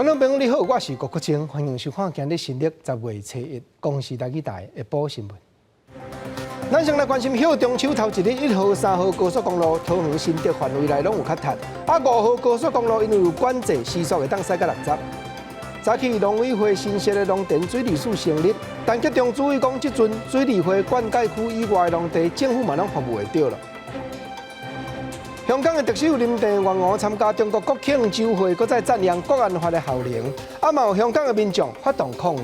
眾朋友你好，我是郭國清，歡迎收看今日新曆10月初一公視台語台下晡新聞。咱先來關心，歇中秋頭一日，1號、3號高速公路桃園新竹範圍內攏有較塞。啊，5號高速公路因為有管制，時速會當駛到60。早起農委會新設的農田水利署成立，陳吉仲主委講，這陣水利會灌溉區以外的農地，政府嘛攏服務會著囉。香港的特首林鄭月娥參加中國國慶週會，閣再讚揚國安法的效能，啊嘛有香港的民眾發動抗議。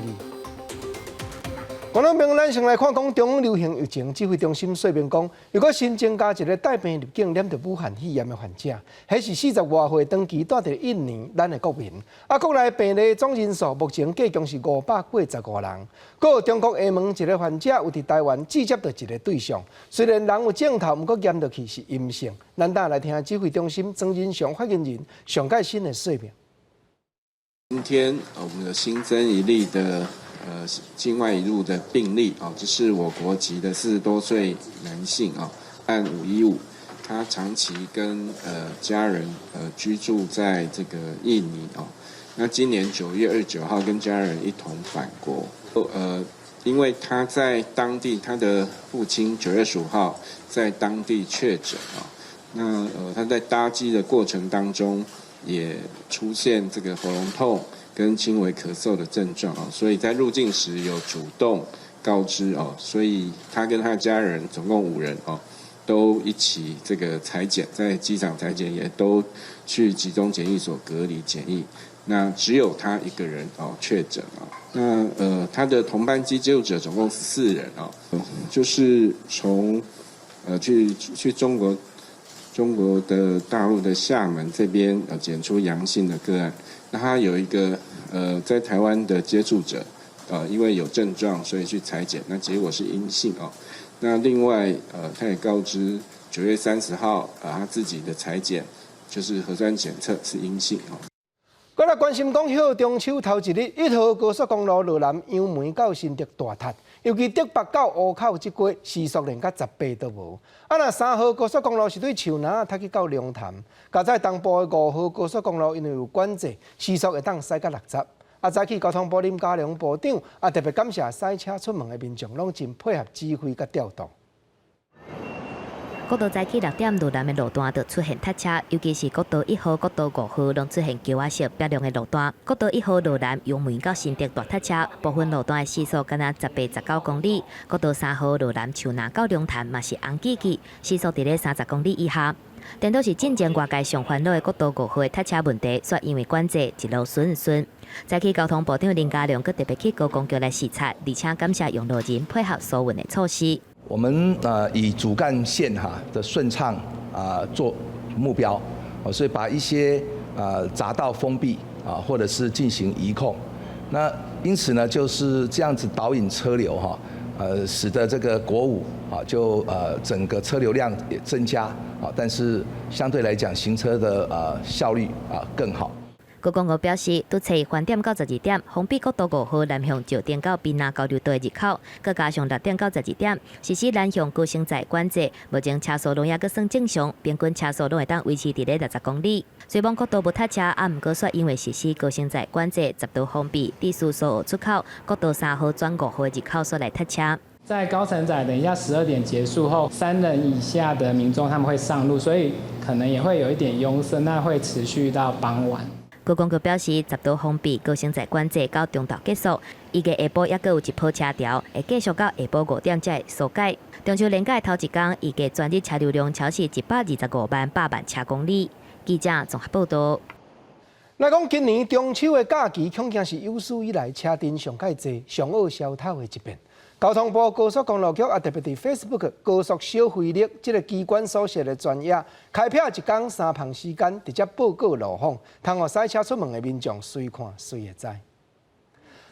觀眾朋友，咱先來看講中央流行疫情指揮中心說明講，又閣新增加一个帶病入境染著武漢肺炎的患者，彼是40外歲長期蹛佇印尼咱的國民。啊，國內病例總人數目前計共是585人。閣有中國廈門一个患者有佇台灣只接著一个對象，雖然人有症頭，毋過驗落去是陰性。咱等來聽指揮中心莊人祥發言人上蓋新的說明。今天我們有新增一例的境外移入的病例啊，這是我國籍的40多歲男性啊，案515，他長期跟家人居住在這個印尼哦，那今年9月29號跟家人一同返國，因為他在當地，他的父親9月15號在當地確診啊，那他在搭機的過程當中也出現這個喉嚨痛跟輕微咳嗽的症狀啊，所以在入境時有主動告知哦，所以他跟他家人總共五人哦，都一起這個採檢，在機場採檢，也都去集中檢疫所隔離檢疫。那只有他一個人哦確診啊，那他的同班機接觸者總共四人啊，就是從去中國的大陸的廈門這邊檢出陽性的個案。那他有一個在台灣的接觸者，因為有症狀，所以去採檢，那結果是陰性哦。那另外他也告知9月30號他自己的採檢就是核酸檢測是陰性哦。閣來關心講，歇中秋頭一日，1號高速公路羅南楊梅到新竹大塞，尤其竹北到湖口這塊時速連甲18都無。啊，若3號高速公路是對樹林塞去到龍潭，加在東部的5號高速公路因為有管制，時速會當駛到60。啊，早起交通部林佳龍部長啊，特別感謝駛車出門的民眾，攏真配合指揮佮調度。國道早起6點羅南的路段就出現塞車，尤其是國道1號、國道5號攏出現橋仔色標亮的路段。國道1號羅南楊梅到新竹大塞車，部分路段的時速干焦18、19公里。國道3號羅南樹林到龍潭嘛是紅記記，時速佇咧30公里以下。顛倒是進前外界上煩惱的國道5號的塞車問題，煞因為管制一路順順。早起交通部長林佳龍閣特別去高公橋來視察，而且感謝用路人配合疏運的措施。我們以主幹線哈的順暢啊做目標，所以把一些匝道封閉啊，或者是進行移控。那因此呢，就是這樣子導引車流哈，使得這個國五啊就整個車流量也增加啊，但是相對來講行車的效率啊更好。高公局表示，拄初一翻點到12點，封閉國道5號南向石碇到檳榔交流道的入口，閣加上6點到12點，實施南向高升載管制。目前車速攏猶閣算正常，平均車速攏會當維持佇咧60公里。雖罔國道無塞車，啊，毋過煞因為實施高升載管制，十道封閉，佇蘇澳出口，國道3號轉5號入口煞來塞車。在高乘載，等一下12點結束後，三人以下的民眾他們會上路，所以可能也會有一點擁塞，那會持續到傍晚。高公局表示，十道封閉高升載管制到中晝結束，預計下晡猶閣有一波車潮，會繼續到下晡5點才會疏解。中秋連假頭一工，預計全日車流量超過125萬8萬車公里。記者綜合報道。來講今年中秋的假期，恐驚是有史以來車陣上蓋濟、上惡消透的一遍。交通部高速公路局也特別佇 Facebook 高速小飛力這个機關所設的專頁，開闢一工三芳時間，直接報告路況，通予駛車出門的民眾隨看隨會知。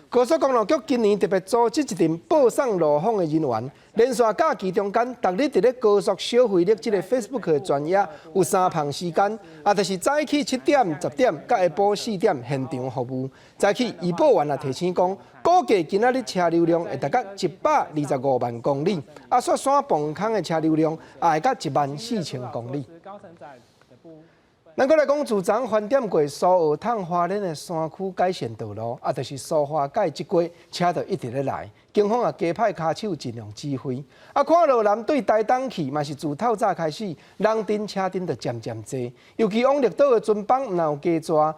高速公路局今年特別組織一陣報送路況的人員，連續假期中間，逐日佇咧高速小飛力這个 Facebook 的專頁有三芳時間，啊，就是早起7點、10點，佮下晡4點現場服務。早起預報員也提醒講，估計今仔日車流量會達到125萬公里，啊，雪山磅空的車流量也會到1萬4千公里。咱閣來講，自昨翻點過蘇澳通花蓮的山區改善道路，啊，就是蘇花改這過車就一直咧來，警方也加派跤手盡量指揮。啊，看路南對台東去，嘛是自透早開始，人陣車陣就漸漸濟。尤其往綠島的船班毋但有加濟，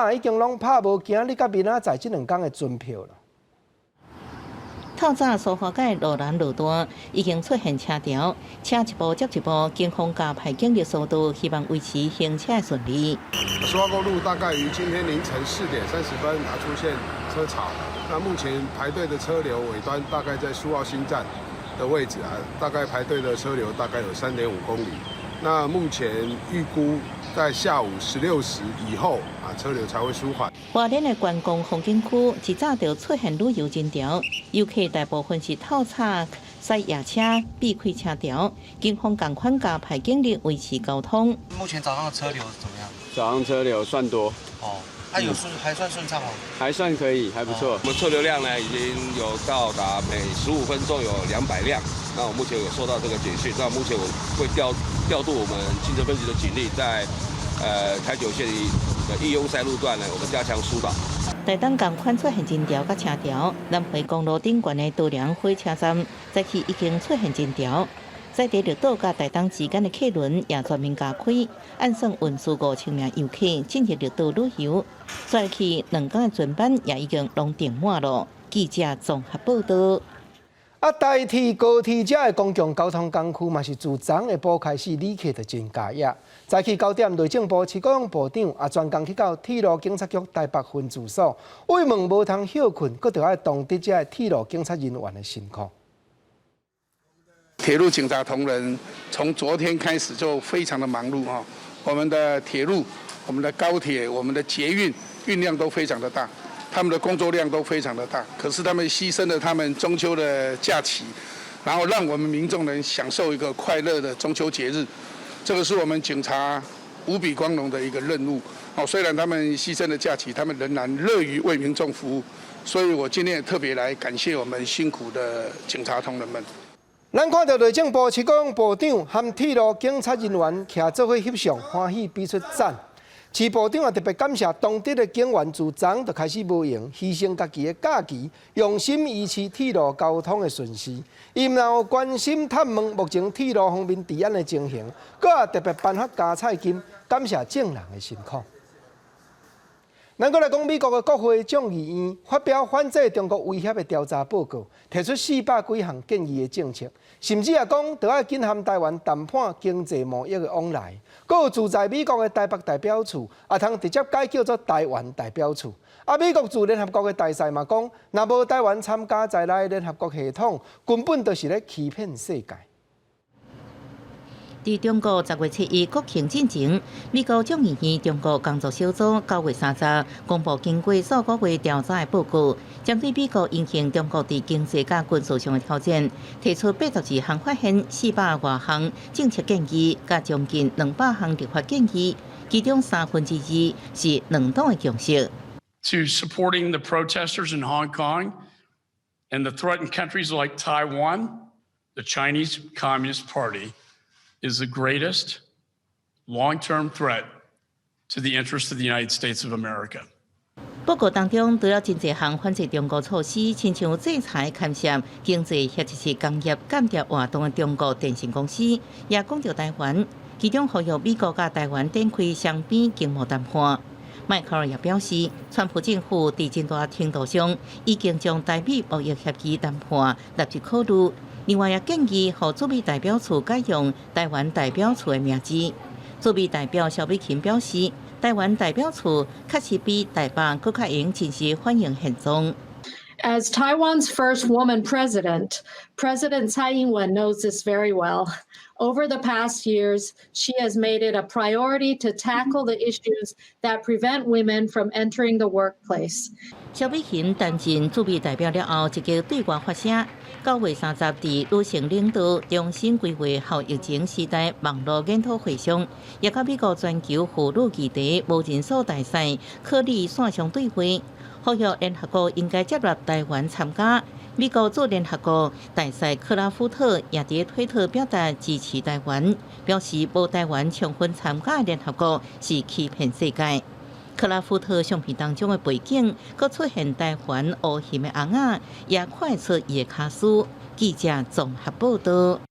今已經攏拍無今日佮明仔載這兩工的船票啦。透早蘇花改路南路段已經出現車潮，車一部接一部，警方加派警力疏導，希望維持行車順利。蘇花公路大概於今天凌晨4點30分啊出現車潮，那目前排隊的車流尾端大概在蘇澳新站的位置啊，大概排隊的車流大概有3.5公里。那目前預估在下午16時以後啊，車流才會舒緩。花蓮的觀光風景區一早就出現旅遊人潮，遊客大部分是透早駛夜車避開車潮，警方仝款加派警力維持交通。目前早上的車流怎麼樣？早上車流算多。哦，啊有順還算順暢嗎？還算可以，還不錯。我們車流量呢已經有到達每15分鐘有200輛。那我目前有收到這個簡訊，那目前我會調度我們清城分局的警力在台九線的易擁塞路段呢，我們加強疏導。台東仝款出現人潮佮車潮，南迴公路頂懸的多良火車站早起已經出現人潮，在佇綠島佮台東之間的客輪也全面加開，按算運輸5000名遊客進入綠島旅遊。再去兩工的船班也已經攏訂滿了。記者綜合報道。啊，台鐵、高鐵遮的公共交通工具嘛是自昨下晡開始旅客就真加額。早起9點，內政部徐國勇部長也專工去到鐵路警察局台北分駐所，慰問無通歇睏，閣著愛當值遮的鐵路警察人員的辛苦。鐵路警察同仁從昨天開始就非常的忙碌哈，我們的鐵路、我們的高鐵、我們的捷運運量都非常的大。他們的工作量都非常的大，可是他們犧牲了他們中秋的假期，然後讓我們民眾能享受一個快樂的中秋節日，這個是我們警察無比光榮的一個任務。哦，雖然他們犧牲了假期，他們仍然樂於為民眾服務，所以我今天也特別來感謝我們辛苦的警察同仁們。咱看著內政部徐國勇部長和鐵路警察人員徛做伙翕相，歡喜比出讚。徐部長也特別感謝當值的警員自昨就開始無閒，犧牲家己的假期，用心維持鐵路交通的順序。伊毋但有關心探問目前鐵路方面治安的情形，閣也特別頒發加菜金，感謝眾人的辛苦。咱閣來講美國的國會眾議院發表反制中國威脅的調查報告，提出400幾項建議的政策，甚至也講著愛緊和台灣談判經濟貿易的往來。閣有駐在美國的台北代表處，也通直接改叫做台灣代表處。啊，美國駐聯合國的大使嘛講，若無台灣參加在內的聯合國系統，根本就是咧欺騙世界。佇中國10月7日國慶進前，美國眾議院中國工作小組9月30公布經過數個月調查的報告，針對美國因應中國佇經濟佮軍事上的挑戰，提出82項發現、400外項政策建議，佮將近200項立法建議，其中2/3是兩黨的共識。 To supporting the protesters in Hong Kong and the threatened countries like Taiwan, the Chinese Communist Party is the greatest long-term threat to the interests of the United States of America. 報告當中，除了真濟項反制中國措施，親像制裁、牽涉經濟或者是工業間諜活動的中國電信公司，也講著台灣，其中呼籲美國佮台灣展開雙邊經貿談判。邁克爾也表示，川普政府佇真大程度上已經將台美貿易協議談判納入考慮。另外，也建議予駐美代表處改用台灣代表處的名字。駐美代表蕭美琴表示，台灣代表處確實比台北閣較會用真實反映現狀。 As Taiwan's first woman president, President Tsai Ing-wen knows this very well. Over the past years, she has made it a priority to tackle the issues that prevent women from entering the workplace. 蕭美琴擔任駐美代表了後，積極對外發聲。9月30佇女性領導重新規劃後疫情時代網路研討會上，也佮美國全球婦女議題無人數大使克里線上對話，呼籲聯合國應該接納台灣參加，美國駐聯合國大使克拉夫特也佇推特表達支持台灣，表示無台灣充分參加聯合國是欺騙世界。克拉夫特相片當中的背景，閣出現台灣烏翕的尪仔，也看出伊的跤事。記者綜合報道。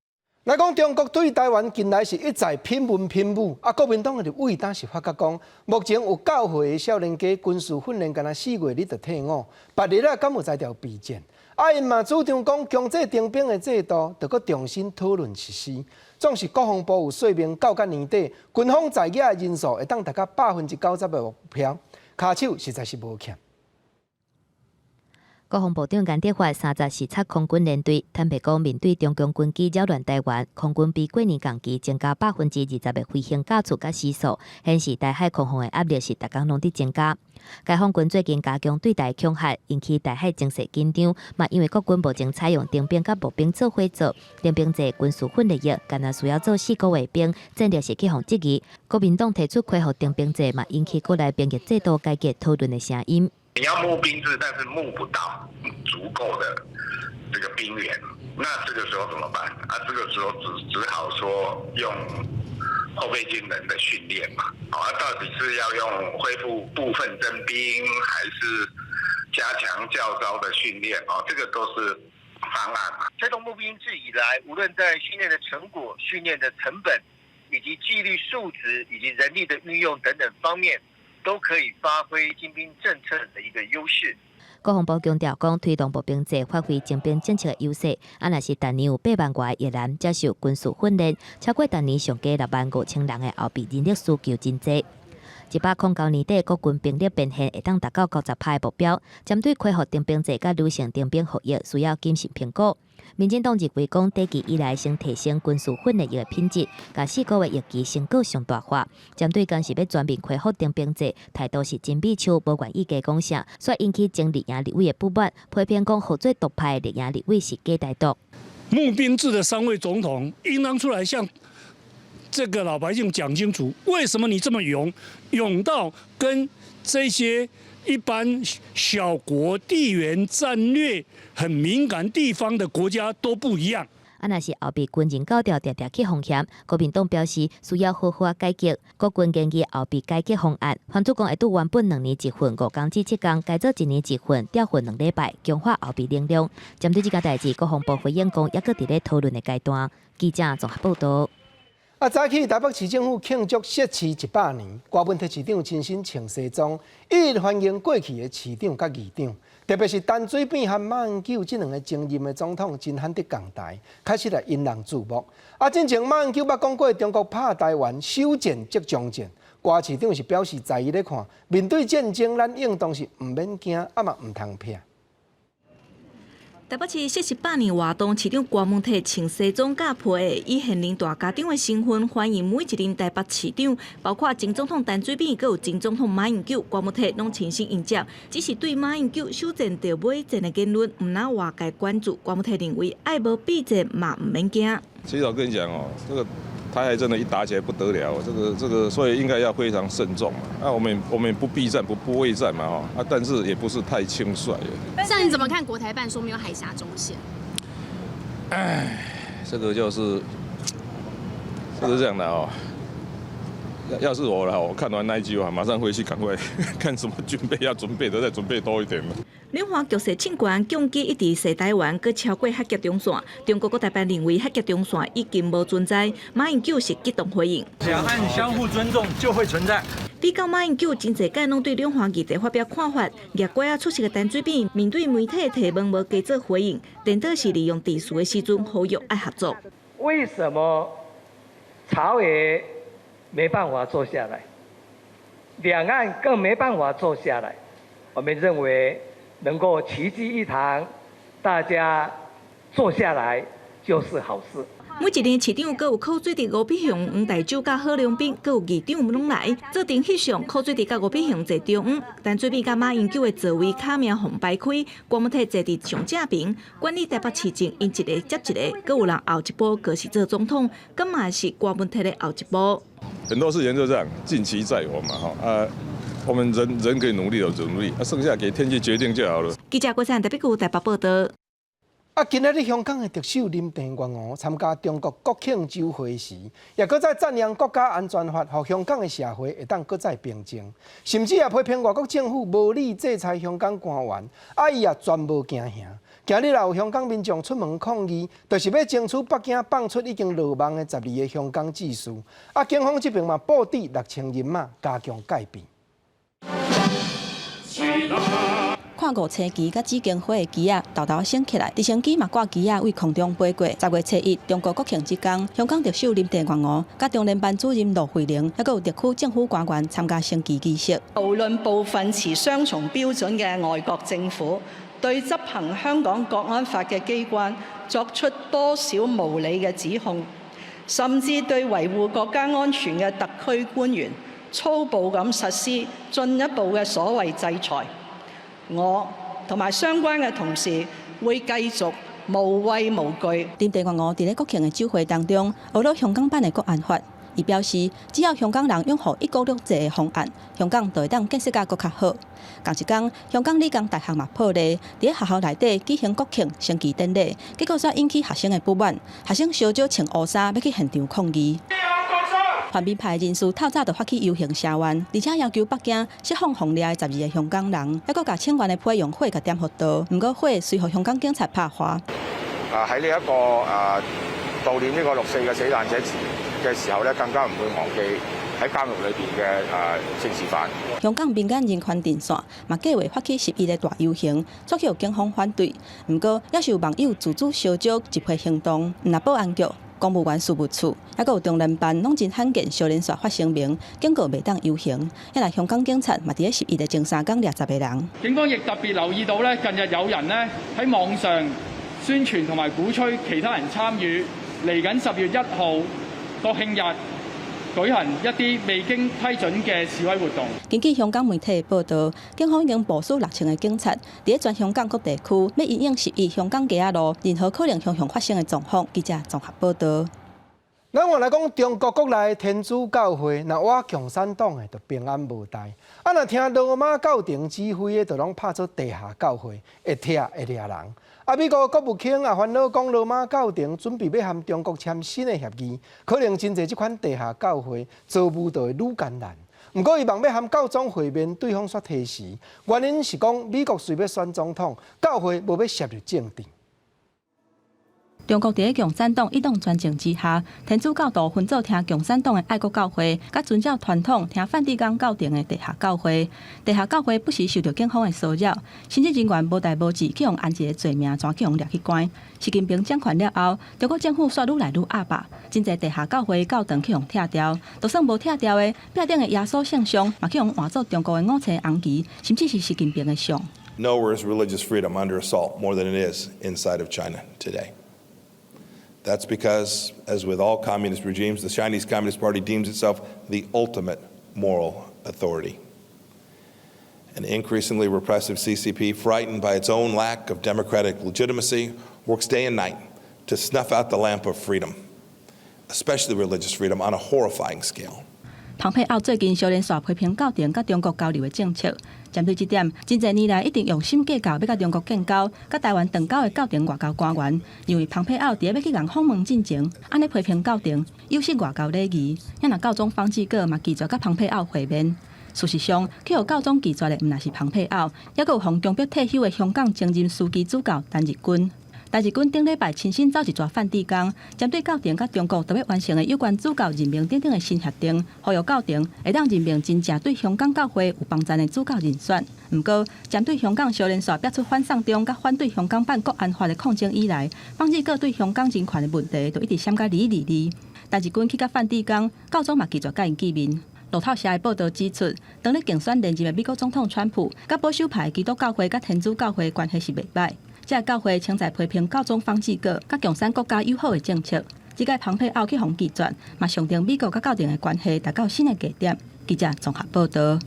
來講中國對台灣近來是一再噴文噴武，啊，國民黨的立委當時發覺講，目前有九歲的少年家軍事訓練，干焦4月你就退伍，別日啊敢有才調備戰？啊，𪜶嘛主張講強制徵兵的制度，著閣重新討論實施。總是國防部有說明，到甲年底，軍方在役的人數會當達到90%的目標，跤手實在是無欠。國防部長顏德發30視察空軍連隊，坦白講，面對中共軍機擾亂台灣，空軍比過年同期增加20%的飛行架次佮時數，顯示台海空防的壓力是逐工攏佇增加。解放軍最近加強對台恐嚇，引起台海情勢緊張。嘛，因為國軍目前採用徵兵佮募兵做伙做，徵兵制軍事訓練役，干焦需要做4個月兵，戰略是去予質疑。國民黨提出恢復徵兵制，嘛引起國內兵役制度改革討論的聲音。你要募兵制，但是募不到足夠的這個兵員，那這個時候怎麼辦？啊，這個時候只好說用後備軍人的訓練嘛。啊，到底是要用恢復部分徵兵，還是加強教召的訓練？哦，這個都是方案嘛。推動募兵制以來，無論在訓練的成果、訓練的成本，以及紀律素質，以及人力的運用等等方面，都可以發揮精兵政策的一個優勢。國防部強調講，推動募兵制，發揮徵兵政策的優勢。啊，若是逐年有8萬外役男接受軍事訓練，超過逐年上低6萬5千人的後備人力需求真濟。109年底，國軍兵力編現會當達到90%的目標。針對恢復徵兵制佮女性徵兵服役，需要謹慎評估。民進黨認為講，短期以來先提升軍事訓練役的品質，共4個月役期成果上大化。針對敢是欲全面恢復徵兵制，態度是真美秋，無願意加講啥，煞引起前綠營立委的不滿，批評講合作獨派的綠營立委是假台獨。募兵制的三位總統應當出來向這個老百姓講清楚，為什麼你這麼勇，勇到跟這些一般小國地緣戰略很敏感地方的國家都不一樣。啊，若是後備軍人教調定定去風險，國民黨表示需要好好改革。國軍建議後備改革方案，翻做講會拄原本2年一訓，5工至7工，改做1年一訓，調訓2禮拜，強化後備能量。針對這件代誌，國防部回應講，猶閣佇咧討論的階段。記者綜合報道。啊，早起台北市政府慶祝設市100年，郭文鐵市長親身穿西裝，一一歡迎過去的市長佮議長，特別是陳水扁和馬英九這兩个前任的總統，真罕得仝台，確實來引人注目。啊，進前馬英九捌講過，中國拍台灣，首戰即終戰。郭市長是表示，在伊咧看，面對戰爭，咱應當是毋免驚，啊嘛毋通避。台北市設市百年活動，市長郭文鐵穿西裝佮皮，以現任大家長的身份歡迎每一任台北市長，包括前總統陳水扁，閣有前總統馬英九，郭文鐵攏親身迎接。只是對馬英九首戰就尾戰的言論，毋若外界關注。郭文鐵認為，愛無避戰嘛毋免驚。其實我跟你講哦，這個台海真的，一打起來不得了，這個，所以應該要非常慎重嘛。那我們不避戰，不畏戰嘛，哦，啊，但是也不是太輕率。像你怎麼看國台辦說沒有海峽中線？唉，這個就是，這個是這樣的哦。要是我了，我看完那一句話，馬上回去趕快看什麼軍備要準備的，再準備多一點嘛。兩岸局勢衝懸，共機一直踅台灣，閣超過海峽中線。中國國台辦認為海峽中線已經無存在，馬英九是激動回應。兩岸相互尊重就會存在。比較馬英九真濟屆攏對兩岸議題發表看法，聳拐仔出席的陳水扁面對媒體提問無加做回應，顛倒是利用致辭的時陣呼籲愛合作。為什麼朝野沒辦法坐下來，兩岸更沒辦法坐下來？我們認為能夠齊聚一堂，大家坐下來就是好事。每一任市長，閣有柯水的吳必雄、黃大洲佮郝龍斌，閣有議長攏來做陣翕相。柯水的佮吳必雄坐中央，陳水扁佮馬英九的座位卡名予擺開，郭文鐵坐佇上正邊。管理台北市政，𪜶一個接一個，閣有人後一步閣是做總統，敢嘛是郭文鐵的後一步。很多事情就這樣，盡其在我嘛，哈啊，我們人人可以努力就努力，啊，剩下給天氣決定就好了。記者郭燦台北區台北報道。啊，今仔日香港的特首林鄭月娥參加中國國慶酒會時，也閣再讚揚國家安全法，予香港的社會會當閣再平靜，甚至也批評外國政府無理制裁香港官員，啊，伊也全無驚嚇。今日也有香港民眾出門抗議，就是欲爭取北京放出已經落網的12個香港志士。啊，警方這邊嘛布置6000人馬加強戒備。看五星旗佮紫荊花的旗仔，沓沓升起來，直升機嘛掛旗仔對空中飛過。10月初1，中國國慶這工，香港特首林鄭月娥佮中聯辦主任駱惠寧，猶閣有特區政府官員參加升旗儀式。無論部分持雙重標準嘅外國政府對執行香港國安法嘅機關作出多少無理嘅指控，甚至對維護國家安全嘅特區官員粗暴咁實施進一步嘅所謂制裁，我同埋相關嘅同事會繼續無畏無懼。林鄭月娥佇咧國慶的酒會當中，呵咾香港版的國安法。伊表示，只要香港人擁護一國兩制的方案，香港就會當建設甲閣較好。仝一工，香港理工大學嘛破例，佇咧學校內底舉行國慶升旗典禮，結果煞引起學生的不滿，學生燒燒穿烏衫欲去現場抗議。泛民派人士透早就發起遊行聲援，而且要求北京釋放予掠的12個香港人，猶閣共請願的批用火共點予著。毋過火隨予香港警察拍花。啊喺呢一個悼念呢個六四嘅死難者嘅時候咧，更加唔會忘記喺監獄裏邊嘅政治犯。香港民間人權陣線嘛計劃發起11的大遊行，煞予警方反對。毋過，猶是有網友自主燒燒集會行動，毋但保安局、公務員事務處，猶閣有中聯辦，攏真罕見相連續發聲明，警告袂當遊行。遐若香港警察嘛佇咧11的前三工掠10個人。警方亦特別留意到咧，近日有人呢喺網上宣傳同埋鼓吹其他人參與嚟緊10月1號國慶日舉行一啲未經批准嘅示威活動。根據香港媒體報道，警方已經部署6000個警察，佇咧全香港各地區，欲因應11香港街仔路任何可能向向發生的狀況。記者綜合報道。咱換來講，中國國內天主教會，若倚共產黨的，就平安無代；啊，若聽羅馬教廷指揮的，就攏拍做地下教會，會拆會掠人。啊，美國國務卿也煩惱講，羅馬教廷準備欲和中國簽新的協議，可能真濟這款地下教會遭遇就會愈艱難。毋過，伊望欲和教宗會面，對方煞推辭，原因是講美國隨欲選總統，教會無欲涉入政治。中國佇咧共產黨一黨專政之下，天主教徒分做聽共產黨的愛國教會，佮遵照傳統聽梵蒂岡教廷的地下教會。地下教會不時受著警方的騷擾，神職人員無代無誌去予按一个罪名，怎去予掠去關。習近平掌權了後，中國政府煞愈來愈鴨霸，真濟地下教會教堂去予拆掉，就算無拆掉的，壁頂的耶穌聖像嘛去予換做中國的五星紅旗，甚至是習近平的像。 Nowhere is religious freedom under assault more than it is inside of China today. That's because, as with all communist regimes, the Chinese Communist Party deems itself the ultimate moral authority. An increasingly repressive CCP, frightened by its own lack of democratic legitimacy, works day and night to snuff out the lamp of freedom, especially religious freedom, on a horrifying scale. 蓬佩奧最近相連續批評教廷佮中國交流的政策，針對這點，真濟年來一直用心計較欲佮中國建交、佮台灣斷交的教廷外交官員，認為蓬佩奧佇咧欲去共訪問進前，按呢批評教廷有失外交禮儀，遐若教宗方濟各嘛拒絕佮蓬佩奧會面。事實上，去予教宗拒絕的毋但是蓬佩奧，猶閣有予強迫退休的香港前任樞機主教陳日君。陳日君頂禮拜親身走一逝梵蒂岡，針對教廷佮中國著欲完成的有關主教任命等等的新協定，呼籲教廷會當任命真正對香港教會有幫贊的主教人選。毋過，針對香港相連續爆出反送中佮反對香港版國安法的抗爭以來，方濟各對香港人權的問題，就一直閃甲離離離。陳日君去到梵蒂岡，教宗嘛拒絕佮𪜶見面。路透社的報導指出，當咧競選連任的美國總統川普，佮保守派基督教會佮天主教會關係是袂䆀。這个教會潛在批評教宗方濟各佮共產國家友好的政策，這擺蓬佩奧去予拒絕，嘛象徵美國佮教廷的關係達到新的低點。記者綜合報導。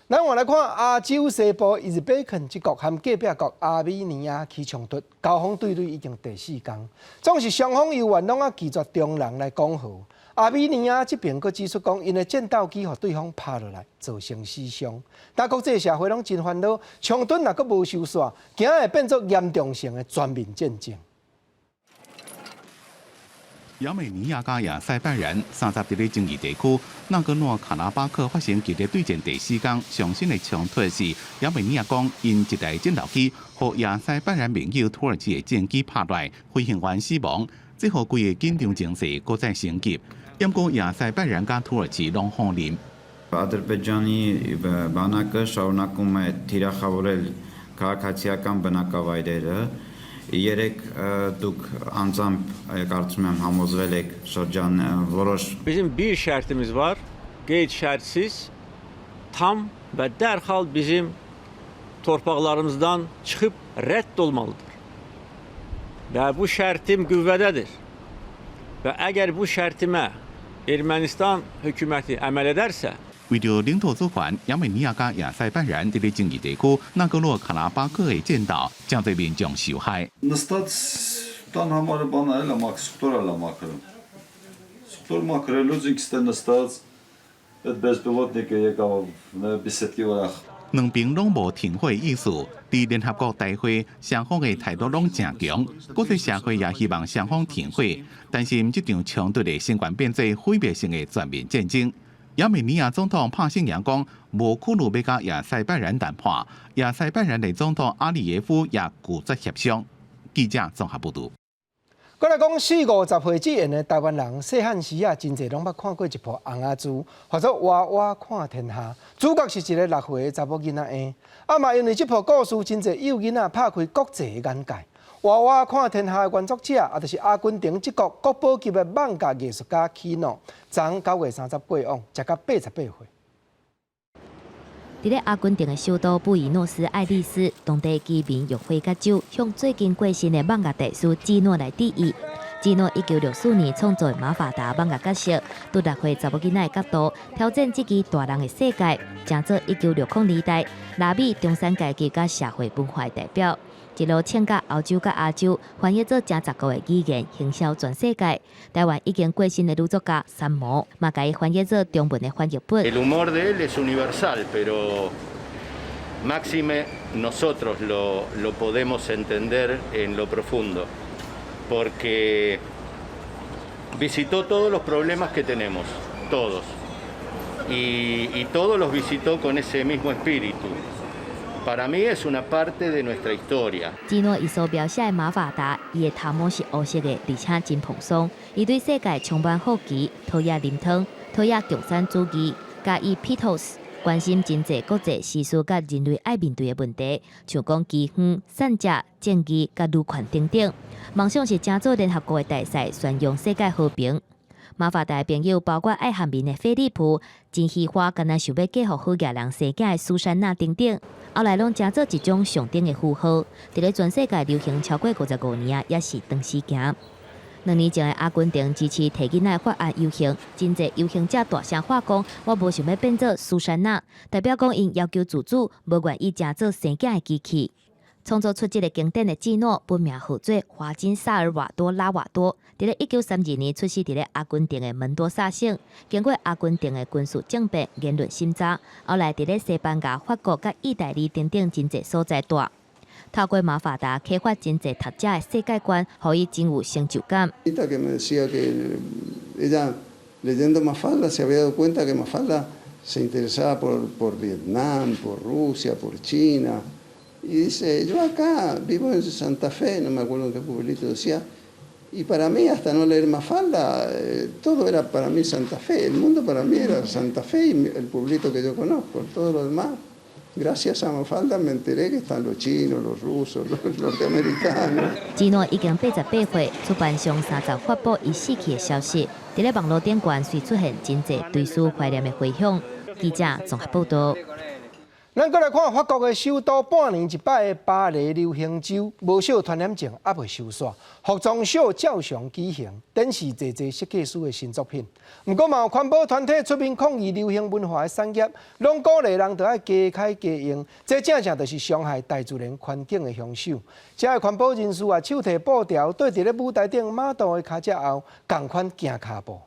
咱換來看亞洲西部伊日貝肯這國和隔壁國亞美尼亞起衝突，交鋒對壘已經第四工，總是雙方猶原攏猶拒絕中人來講和。亞美尼亞這邊閣指出講，𪜶的戰鬥機予對方拍落來，造成死傷。但國際社會攏真煩惱，衝突若閣無收煞，驚會變做嚴重性的全面戰爭。亞美尼亞佮亞塞拜然30佇咧爭議地區納戈諾卡拉巴克發生激烈對戰第四工，上新的衝突是亞美尼亞講，𪜶一台戰鬥機予亞塞拜然盟友土耳其的戰機拍落來，飛行員死亡，這予規个緊張情勢閣再升級。毋過亞塞拜然佮土耳其攏否認。 Ադրբեջանի բանակը շարունակում է թիրախավորել քաղաքացիական բնակավայրերը։ Երեկ դուք անձամբ կարծում եմ համոզվել եք շրջան որոշ Bizim bir şərtimiz var. Qeyd şərtsiz tam və dərhal bizim torpaqlarımızdan çıxıb rədd olmalıdır. Və bu şərtim qüvvədədir. Və əgər bu şərtimə Ermənistan hökuməti əməl edərsə, 為著領土主權，亞美尼亞佮亞塞拜然佇咧爭議地區納戈諾卡拉巴克的戰鬥，真濟民眾受害。 Նստած տան համարը բան էլ է մաք, սխտոր էլ է մաքրում։ Սխտոր մաքրելուց ինքս թե նստած այդ բեսպիլոտնիկը եկավ բիսեդկի վրա 兩邊攏無停火意思，佇聯合國大會雙方的態度攏誠強，國際社會也希望雙方停火，擔心這場衝突會升懸變做毀滅性的全面戰爭。亞美尼亞總統帕辛揚講，無可能欲佮亞塞拜然談判，亞塞拜然的總統阿里耶夫也拒絕協商。記者綜合報導。過來講，四五十歲之前的台灣人，細漢時啊，真濟攏捌看過一部尪仔書，號做《娃娃看天下》，主角是一个6歲的查某囡仔嬰。啊嘛，因為這部故事，真濟幼囡仔拍開國際的眼界。《娃娃看天下》的原作者，也就是阿根廷這國國寶級的艋舺藝術家基諾，昨9月30過往，食甲88歲。佇咧阿根廷的首都布宜諾斯艾利斯，當地居民用花佮酒向最近過身的艋舺大師基諾來致意。基諾1964年創造的馬法達艋舺角色，對6歲查某囡仔的角度挑戰這支大人的世界，成做1960年代拉美中產階級佮社會文化的代表。一路衝到歐洲佮亞洲，翻譯做成十國的語言，行銷全世界。台灣已經過身的女作家三毛，嘛共伊翻譯做中文的翻譯本。 El humor de él es universal, pero máxime nosotros lo podemos entender en lo profundo, porque visitó todos los problemas que tenemos, todos, y todos los visitó con ese mismo espíritu. Para mí es una parte de nuestra historia. 基諾伊所描寫的馬法達，伊的頭毛是烏色的，而且真蓬鬆。伊對世界充滿好奇，討厭啉湯，討厭共產主義，佮意披頭士，關心真濟國際時事佮人類愛面對的問題，像講饑荒、散食、正義佮女權等等。夢想是成做聯合國的大使，宣揚世界和平。馬法達的朋友包括愛瀚眠的菲利普，真喜歡敢若想欲嫁予好額人生囝的蘇珊娜等等。後來攏成做一種象徵的符號，佇咧全世界流行超過55年啊，也是長時間。2年前的阿根廷支持提囡仔法案遊行，真濟遊行者大聲喊講：我無想欲變做蘇珊娜，代表講𪜶要求自主，無願意成做生囝的機器。創造出這个經典的基諾，本名號做華金薩爾瓦多拉瓦多，佇咧1932年出世佇咧阿根廷的門多薩省，經過阿根廷的軍事政變、言論審查，後來佇咧西班牙、法國佮意大利等等真濟所在蹛。透過馬法達啟發真濟讀者的世界觀，予伊真有成就感。 Que me decía que ella leyendo Mafalda se había dado cuenta que Mafalda se interesaba por Vietnam, por Rusia, por China. Y dice, yo acá vivo en Santa Fe, no me acuerdo en qué pueblito decía, y para mí hasta no leer Mafalda, todo era para mí Santa Fe, el mundo para mí era Santa Fe y el pueblito que yo conozco, todo lo demás. Gracias a Mafalda me enteré que están los chinos, los rusos, los norteamericanos. 基諾已經88歲，出版商30發布伊死去的消息，佇咧網路頂懸隨出現真濟追思懷念的迴響。記者綜合報道。咱閣來看法國的首都半年一擺的巴黎流行週，無少傳染症猶未收煞，服裝秀照常舉行，展示濟濟設計師的新作品。毋過嘛有環保團體出面抗議流行文化的產業，攏鼓勵人著愛加開加用，這正正就是傷害大自然環境的兇手。遮的環保人士也手提布條，綴佇咧舞台頂瑪逗的跤跡後，仝款行跤步。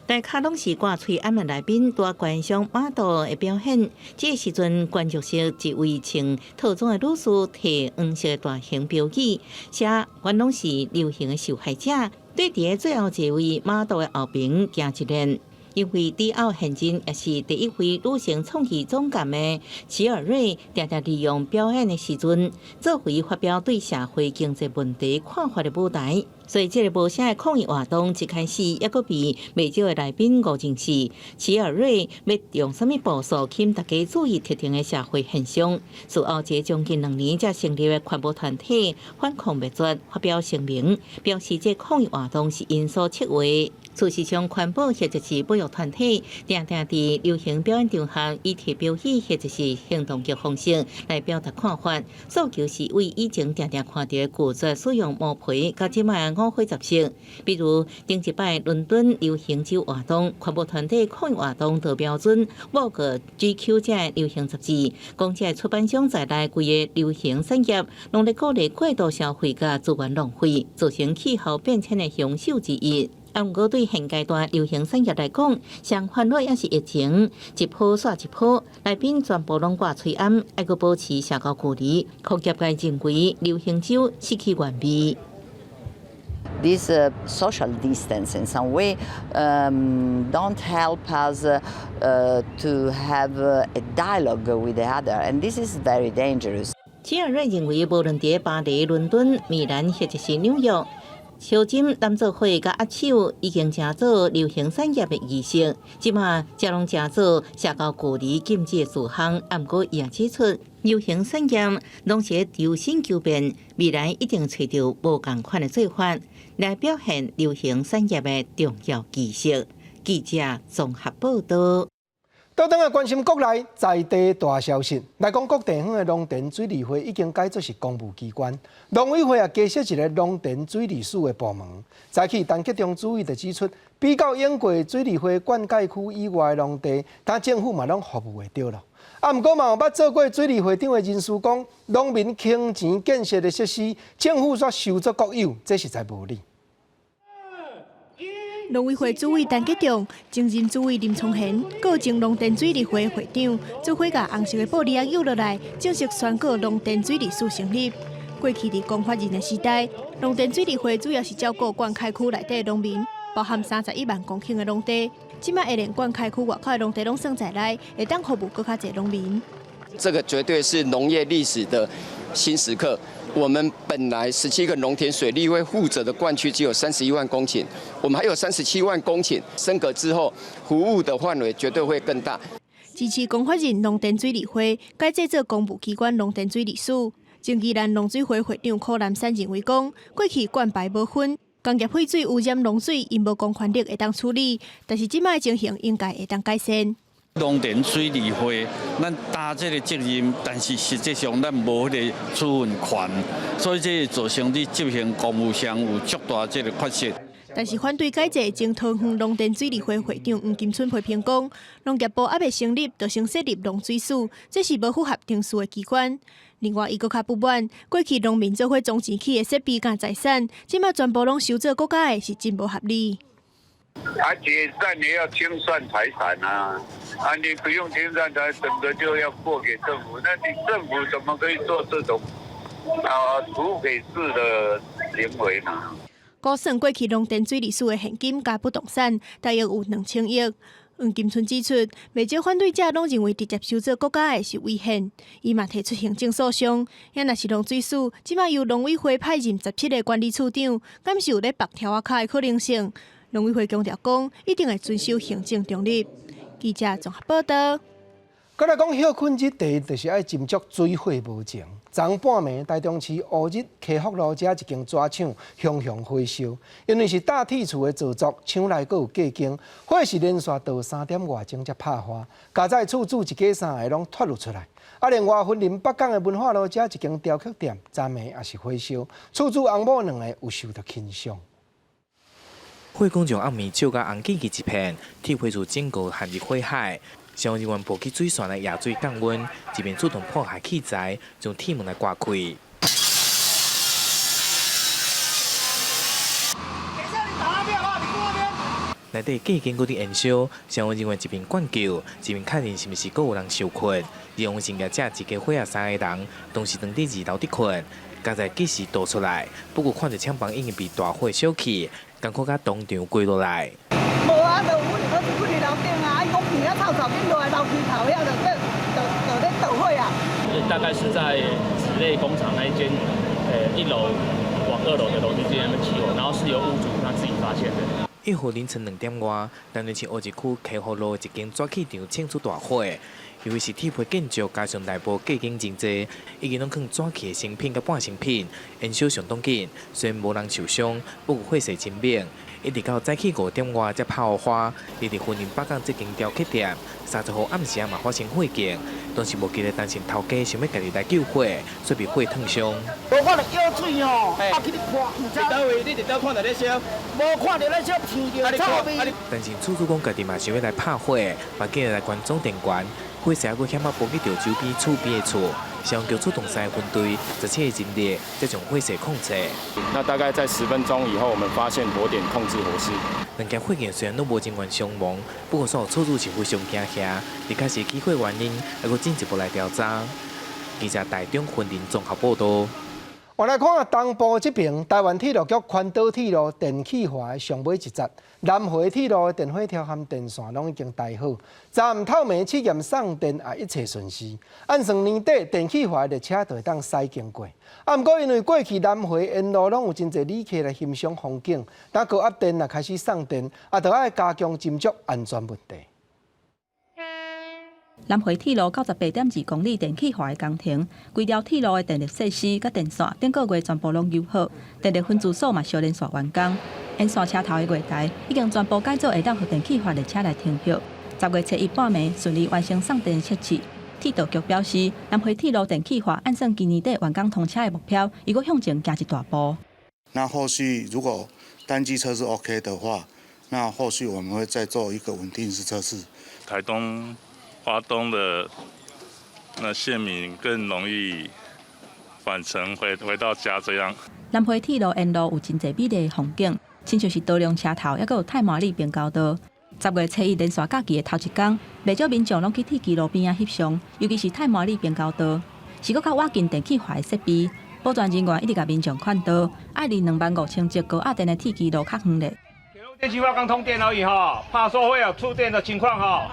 大家攏是掛喙罨的來賓，拄觀賞瑪逗的表演。這個時陣，觀眾席一位穿套裝的女士提黃色的大型標語，寫“阮攏是流行的受害者”。對佇個最後一位瑪逗的後爿行一連，因為迪奧現任也是第一位女性創意總監的齊爾瑞，定定利用表演的時陣，作為發表對社會經濟問題看法的舞台。所以，這個無聲的抗議活動一開始，猶閣被袂少的來賓誤認是齊爾瑞欲用啥物步數吸引大家注意特定的社會現象。事後，這將近2年才成立的環保團體反抗滅絕發表聲明，表示這抗議活動是𪜶所策劃。事實上，環保或者是保育團體，定定佇流行表演場合以貼標語或者是行動的方式來表達看法，訴求是為以前定定看著拒絕使用毛皮，佮這擺五花雜色。比如頂一擺倫敦流行週活動，環保團體抗議活動就標準，某個 GQ 這个流行雜誌，講這个出版商在內規个流行產業，攏咧鼓勵過度消費佮資源浪費，造成氣候變遷的兇手之一。啊，毋過對現階段流行產業來講，上煩惱也是疫情一波煞一波，來賓全部攏掛喙罨，愛閣保持社交距離，予業界認為流行週失去原味。 This social distance in some way don't help us to have a dialogue with the other, and this is very dangerous. 齊爾瑞認為，無論佇巴黎、倫敦、米蘭或者是紐約，相針攬做伙佮握手已經成做流行產業的儀式，這馬才攏成做社交距離禁止的事項。啊，毋過伊也指出，流行產業攏是求新求變，未來一定揣著無仝款的做法來表現流行產業的重要儀式。記者綜合報道。倒轉來關心國內在地大消息，來講各地方的農田水利會已經改做是公務機關，農委會也加設一个農田水利署的部門。早起陳吉仲主委就指出，比較湧過水利會灌溉區以外的農地，但政府嘛攏服務會著囉。啊，毋過嘛有捌做過水利會長的人士講，農民傾錢建設的設施，政府煞收做國有，這實在無理。農委會主委陳吉仲、前任主委林聰賢，閣有前農田水利會會長，做伙共紅色的布簾仔揭落來，正式宣告農田水利署成立。過去佇公法人的時代，農田水利會主要是照顧灌溉區內底農民，包含31萬公頃的農地。這擺會連灌溉區外口的農地攏算在內，會當服務閣較濟農民。這個絕對是農業歷史的新時刻。我們本來17個農田水利會負責的灌區只有31萬公頃，我們還有37萬公頃，升格之後，服務的範圍絕對會更大。支持公法人農田水利會改制做公務機關農田水利署。前宜蘭農水會會長柯南山認為講，過去灌排無分，工業廢水污染農水，𪜶無公權力會當處理，但是這擺情形應該會當改善。農田水利會，咱擔這个責任，但是實際上咱無彼个處分權，所以這造成佇執行公務上有足大這个缺失。但是反對改制前桃園農田水利會會長黃金春批評講，農業部猶未成立，就先設立農水署，這是無符合程序的機關。另外，伊閣較不滿，過去農民做伙捐錢起的設備佮財產，這擺全部攏收做國家的，是真無合理。啊，解散你要清算財產啊！啊，你不用清算財，整個就要過給政府，那你政府怎麼可以做這種啊土匪式的行為呢？估算過去農田水利署的現金佮不動產大約有2000億。黃金春指出，袂少反對者攏認為直接收做國家的是違憲，伊嘛提出行政訴訟。也若是農水署，這擺由農委會派任17个管理處長，敢是有咧縛柱仔跤的可能性？農委會強調講，一定會遵守行政中立。記者綜合報道。閣來講歇睏日，第一就是愛斟酌水火無情。昨半暝，台中市乌日溪福路遮一間紙廠熊熊火燒，因為是搭鐵厝的造作，廠內閣有隔間，火勢連續到3點外鐘才拍花。佳哉厝主一家三个攏脫落出來。啊，另外，雲林北港的文化路遮一間雕刻店，昨暝也是火燒，厝主翁某兩个有受著輕傷。火光將暗暝燒甲紅記記一片，鐵皮厝整個陷入火海。消防人員拔起水栓來壓水降溫，一邊主動破壞器材，將鐵門來割開。內底隔間閣佇燃燒，消防人員一邊灌救，一邊確認是毋是閣有人受困。用營業者一家伙仔三个人，當時當佇二樓佇睏，佳哉及時逃出來。不過看著廠房已經被大火燒去，艱苦甲當場跪落來。無啊，就阮我是睏佇樓頂啊，啊伊講鼻仔臭臭，緊落來樓梯頭遐就咧就咧著火啊。大概是在紙類工廠那一間，1樓往2樓的樓梯間那邊起火，然後是由屋主他自己發現的。1號凌晨2點外，台南市烏日區溪湖路一間紙器廠衝出大火，由於是鐵皮建築，加上內部隔間真濟，已經攏囥紙器的成品佮半成品，燃燒相當緊。雖然無人受傷，不過火勢真猛，一直到早起5點外才拍予花。佇佇雲林北港這間雕刻店，30號暗時嘛發生火警，當時無記得單身頭家想欲家己來救火，卻被火燙傷。無看著藥水吼，啊去咧看，毋知佗位，你佇佗看著咧燒？無看著咧燒，聞著臭味。但是厝主講家己嘛想欲來拍火，嘛緊來關總電關，火勢猶閣險仔波及著周邊厝邊的厝，消防局出動三个分隊，17個人力，才將火勢控制。那大概在10分鐘以後，我們發現火點，控制火勢。兩件火警雖然攏無人員傷亡，不過所有厝主是非常驚嚇，而確實起火原因，猶閣進一步來調查。記者台中雲林綜合報道。我來看東部這邊，台灣鐵路局環島鐵路電氣化的上尾一節，南迴鐵路的電火條和電線攏已經搭好，昨暗透暝試驗送電也一切順遂。按算年底電氣化的列車就會當駛經過。啊，毋過因為過去南迴沿路攏有真濟旅客來欣賞風景，當高壓電若開始送電，啊，就愛加強斟酌安全問題。南迴鐵路98.2公里電氣化的工程，規條鐵路的電力設施佮電線頂個月全部攏修好，電力分支所嘛小連續完工，沿線車頭的月台已經全部改造，會當予電氣化列車來停歇。10月初一半暝順利完成送電測試。鐵道局表示，南迴鐵路電氣化按算今年底完工通車的目標，伊閣向前行一大步。那後續如果單機測試 OK 的話，那後續我們會再做一個穩定式測試。台東、花東的那縣民更容易返程回到家這樣。南迴鐵路沿路有真濟美麗的風景，親像是多良車頭，抑閣有太麻里平交道。10月初一連續假期的頭一工，袂少民眾攏去鐵支路邊仔翕相，尤其是太麻里平交道，是閣較倚近電氣化的設備。保全人員一直共民眾勸導，愛離25,000節高壓電的鐵支路較遠咧。電氣化剛通電而已哈，怕說會有觸電的情況哈。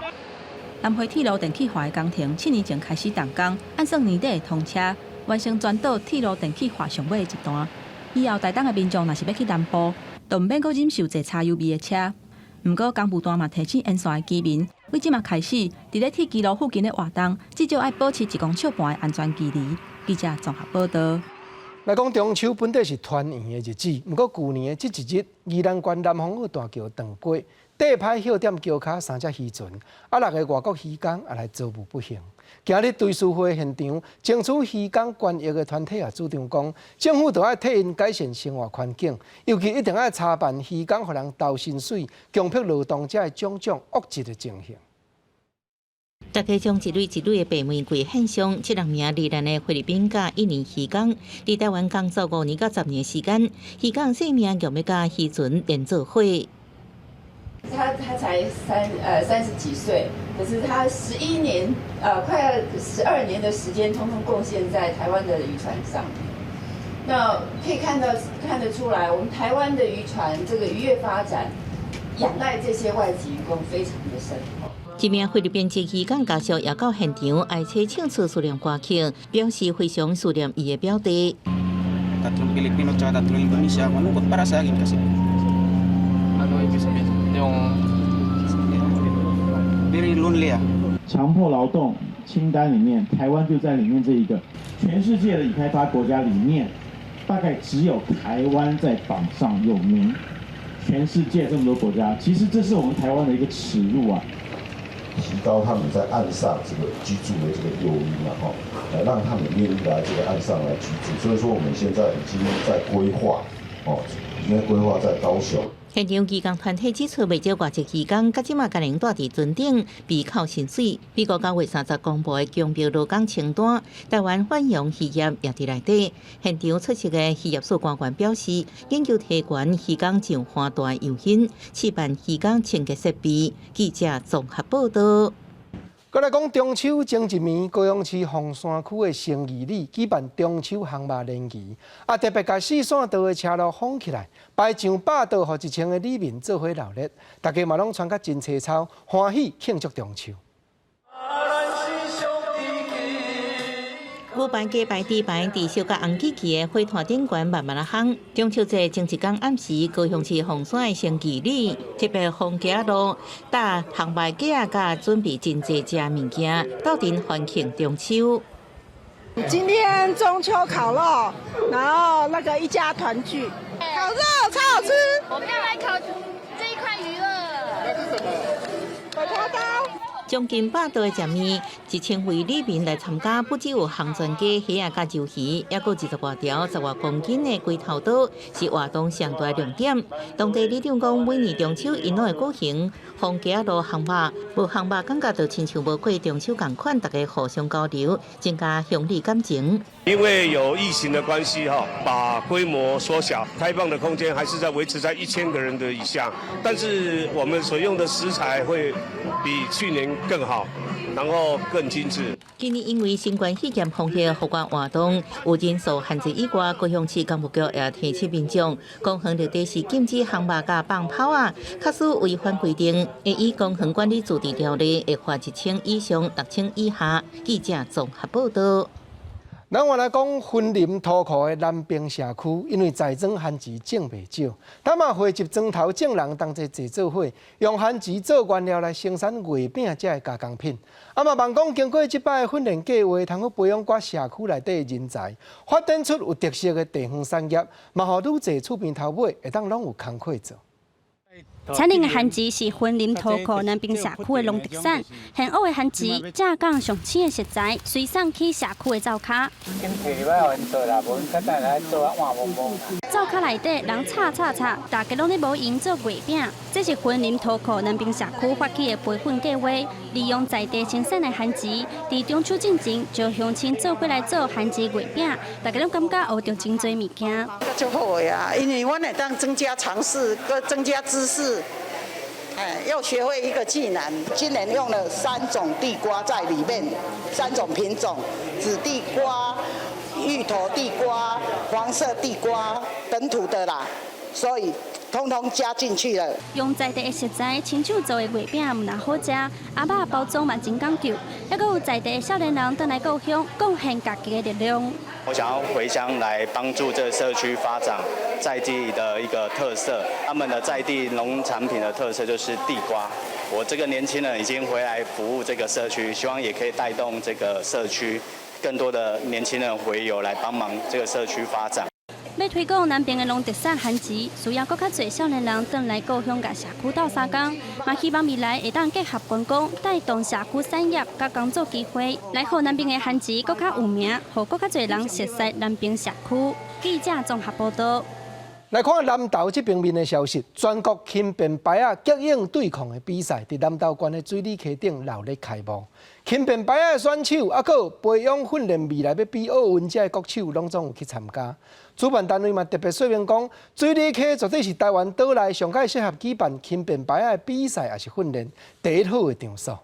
南迴鐵路電氣化的工程7年前開始動工，按算年底會通車，完成全島鐵路電氣化上尾的一段。以後台東的民眾若是欲去南部，就毋免閣忍受坐柴油味的車。毋過工務單嘛提醒沿線的居民，對這馬開始，佇咧鐵支路附近的活動，至少愛保持1公尺半的安全距離。記者綜合報道。來講中秋本底是團圓的日子，毋過舊年的這一日，宜蘭縣南風澳大橋斷過，硩歹歇踮橋跤三隻漁船，啊六个外國漁工也來遭遇不幸。今日追思會現場，爭取漁工權益的團體也主張講，政府著愛替𪜶改善生活環境，尤其一定愛查辦漁工予人投薪水、強迫勞動者的種種惡質的情形。大家將一蕊一蕊的白玫瑰獻上，這兩名罹難的菲律賓佮印尼漁工，佇台灣工作5年到10年時間，漁工性命強欲佮漁船連做伙。他才30幾歲，可是他11年快要12年的時間，通通貢獻在台灣的漁船上。那可以看得出來，我們台灣的漁船這個漁業發展，仰賴這些外籍漁工非常的深厚。這名菲律賓籍漁工家屬也到現場哀切唱出思念歌曲，表示非常思念伊的表弟。 Tatlong Pilipino tsaka tatlong Indonesia. Malungkot para sa akin kasi Ano ibig sabihin? Yung very lonely 啊。強迫勞動清單裡面，台灣就在裡面這一個。全世界的已開發國家裡面，大概只有台灣在榜上有名。全世界這麼多國家，其實這是我們台灣的一個恥辱啊！提高他們在岸上這個居住的這個誘因啊，哈，來讓他們願意來這個岸上來居住。所以說，我們現在已經在規劃，哦，已經在規劃在高雄。現場義工團體指出，袂少外籍義工，佮這馬共𪜶蹛佇船頂被扣薪水。美國9月30公布的強迫勞工清單，台灣遠洋漁業也佇內底。現場出席的漁業署官員表示，研究提懸漁工上岸大誘因，試辦漁工清潔設備。記者綜合報道。閣來講中秋前一暝，高雄市鳳山區的成義里舉辦中秋烘肉聯誼，啊特別共四線道的車路封起來，排上百桌，予1000个里民做伙鬧熱，大家嘛攏穿甲真齊操，歡喜慶祝中秋。牛排、雞排、豬排，佇燒甲紅吱吱的火炭頂懸慢慢仔烘。中秋節前一工暗時，高雄市鳳山的成義里特別封街路，搭烘肉架佮準備真濟食物件，鬥陣歡慶中秋。今天中秋烤肉，然後那個一家團聚，烤肉超好吃。我們要來烤這一塊魚了。那是什麼？火鍋刀。將近百桌的食物，1000位里民來參加，不只有烘全雞、蝦仔佮鰇魚，抑閣20外條、10外公斤的龜頭刀，是活動上大亮點。當地里長講，每年中秋𪜶攏會舉行封街路烘肉，無烘肉感覺就親像無過中秋仝款，大家互相交流，增加鄉里感情。因為有疫情的關係，哈，把規模縮小，開放的空間還是在維持在1000個人的以下，但是我們所用的食材會比去年更好，然後更精緻。今年因為新冠肺炎防疫復活活動有人數限制以外，高雄市公務局也提醒民眾，公園綠地是禁止烘肉佮放炮仔，假使違反規定，會依公園管理自治條例，會罰1000以上6000以下。記者綜合報道。咱換來講，雲林塗埔的南爿社區，因為在種番薯種袂少，他嘛匯集莊頭眾人同齊坐做伙，用番薯做原料來生產月餅這个加工品。啊嘛，望講經過這擺的訓練計劃，通好培養寡社區內底的人才，發展出有特色的地方產業，嘛予愈濟厝邊頭尾會當攏有工課做。產量的番薯是雲林塗埔南爿社區的農特產，現挖的番薯，正港上鮮的食材，隨送去社區的灶跤。灶跤內底人吵吵吵，大家攏咧無閒做月餅。這是雲林塗埔南爿社區發起的培訓計劃，利用在地生產的番薯，佇中秋進前，招鄉親做伙來做番薯月餅，大家攏感覺學著真濟物件。足好的啊，因為阮會當增加常識，閣增加知識。哎，又學會一個技能。今年用了3種地瓜在裡面，3種品種：紫地瓜、芋頭地瓜、黃色地瓜，本土的啦，所以通通加進去了。用在地的食材親手做的月餅，毋但好食，阿肉包裝嘛真講究，猶閣有在地的少年人轉來故鄉，貢獻家己的力量。我想要回鄉來幫助這個社區發展在地的一個特色，他們的在地農產品的特色就是地瓜。我這個年輕人已經回來服務這個社區，希望也可以帶動這個社區更多的年輕人回遊來幫忙這個社區發展。欲推廣南爿的農特產番薯，需要閣較濟少年人轉來故鄉佮社區鬥相共，嘛希望未來會當結合觀光，帶動社區產業佮工作機會，來予南爿的番薯閣較有名，予閣較濟人熟悉南爿社區。記者綜合報道。來看南投這邊面的消息，全國輕便排仔激湧對抗的比賽，佇南投縣的水里溪頂鬧熱開幕。輕便排仔的選手，抑閣有培養訓練未來欲比奧運這的國手，攏總有去參加。主辦單位嘛特別說明講，水里溪絕對是台灣島內上蓋適合舉辦輕便排仔的比賽，抑是訓練第一好的場所。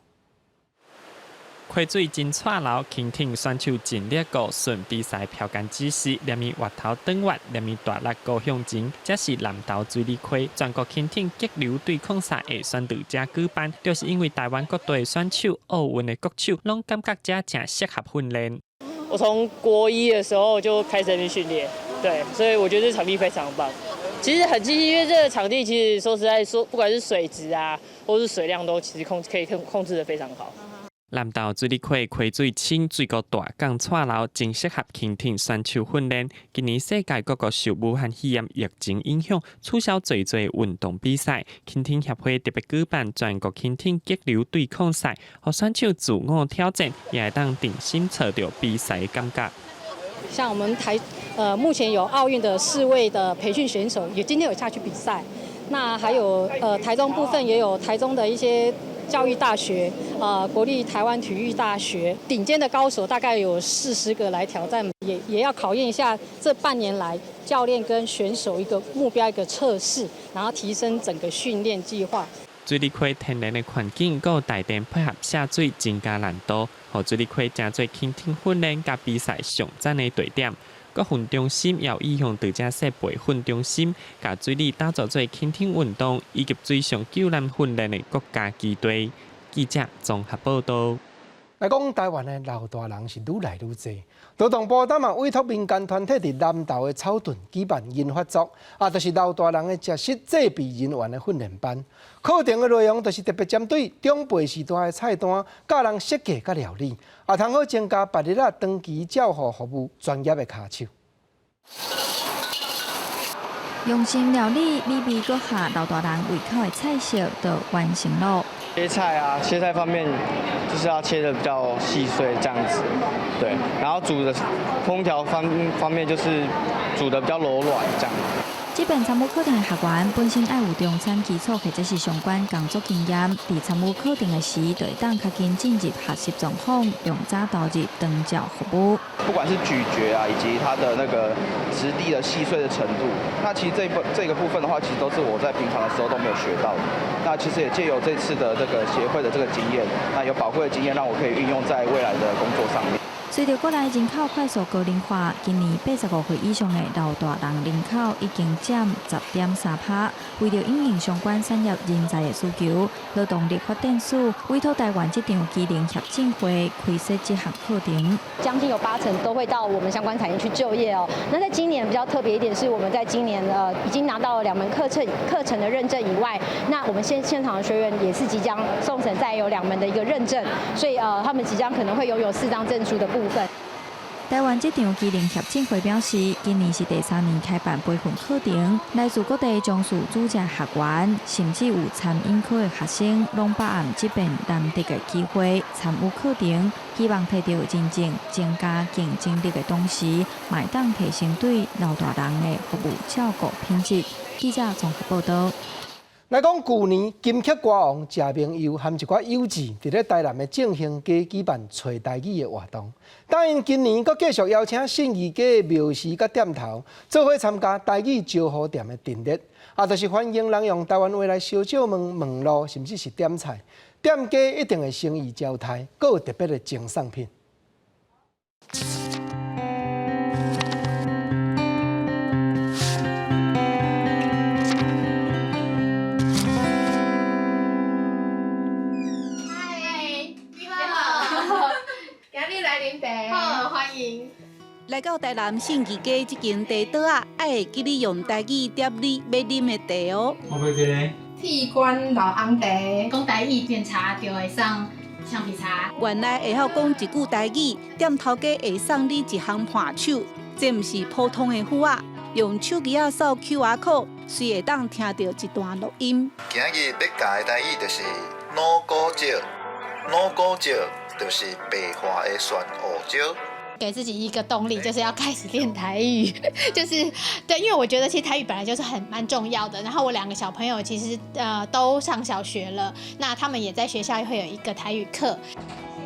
溪水真掣流，輕艇選手盡力顧順比賽飄竿姿勢，連伊越頭轉彎，連伊大力顧向前，這是南投水里溪全國輕艇激流對抗賽會選佇遮舉辦，就是因為台灣各地選手、奧運的國手，攏感覺遮誠適合訓練。我從國一的時候就開始訓練，對，所以我覺得這場地非常棒。其實很慶幸，因為這個場地其實說實在說，不管是水質啊，或是水量都其實可以控制得非常好。南投水里溪溪水清，水阁大，仝掣流，真適合輕艇選手訓練。今年世界各國受武漢肺炎疫情影響，取消濟濟運動比賽。輕艇協會特別舉辦全國輕艇激流對抗賽，予選手自我挑戰，也會當重新揣著比賽感覺。像我們台，目前有奧運的四位的培訓選手，也今天有下去比賽。那還有，台中部分也有台中的一些教育大學，國立台灣體育大學頂尖的高手大概有40個來挑戰，也要考驗一下這半年來教練跟選手一個目標一個測試，然後提升整個訓練計劃。水里溪天然的環境，閣有大電配合下水，增加難度，予水里溪成做輕艇訓練佮比賽上讚的地點。國訓中心也有意向佇遮設培訓中心，共水里打造做輕艇運動以及水上救難訓練的國家基地。記者綜合報道。來講台灣的老大人是愈來愈濟，勞動部當嘛委託民間團體佇南投的草屯舉辦銀髮族，啊，就是老大人的食食製備人員的訓練班。課程的內容就是特別針對長輩時代的菜單，教人設計佮料理，啊，通好增加別日仔長期照護服務專業的跤手。用心料理美味閣合老大人胃口的菜色就完成囉。切菜啊，切菜方面就是要切得比較細碎這樣子，對。然後煮的烹調方面就是煮得比較柔軟這樣。這邊參與課程的學員本身愛有中餐基礎或者是相關工作經驗，佇參與課程的時，就會當較緊進入學習狀況，用早投入長照服務。不管是咀嚼啊，以及它的那個質地的細碎的程度，那其實這個部分的話，其實都是我在平常的時候都沒有學到的。那其實也借由這次的這個協會的這個經驗，那有寶貴的經驗，讓我可以運用在未來的工作上面。隨著國內人口快速高齡化，今年85歲以上的老大人人口已經佔10.3%。為著因應相關產業人才的需求，勞動力發展署委託台灣職場技能協進會開設這項課程。將近有8成都會到我們相關產業去就業哦。那在今年比較特別一點，是我們在今年已經拿到了兩門課程的認證以外，那我們現場的學員也是即將送審，再有兩門的一個認證，所以他們即將可能會擁有四張證書的部分。台灣職場技能協進會表示，今年是第三年開辦培訓課程，來自各地從事煮食學員，甚至有餐飲科的學生，攏把握這遍難得的機會參與課程，希望提著認證增加競爭力的同時，嘛會當提升對老大人的服務照顧品質。記者綜合報道。來講，舊年金曲歌王謝明佑和一寡友姊佇咧台南的正興街舉辦揣台語的活動。當𪜶今年閣繼續邀請信義街的廟司佮店頭做伙參加台語招呼店的陳列，啊，就是歡迎人用台灣話來相借問問路，甚至是點菜。店家一定會誠意招待，閣有特別的贈送品。嗨，你好，今日來啉茶，好，歡迎。來到台南信義街這間茶桌仔，愛會記你用台語點你欲啉的茶哦。我欲這个。鐵觀老紅茶，講台語點茶就會送橡皮擦。原來會曉講一句台語，店頭家會送你一項伴手，這毋是普通的符仔，用手機仔掃 QR code，隨會當聽著一段錄音。今日欲教的台語就是滷古蕉，滷古蕉就是白花的酸胡椒。給自己一個動力，就是要開始練台語，就是對，因為我覺得其實台語本來就是很蠻重要的。然後我兩個小朋友其實都上小學了，那他們也在學校會有一個台語課。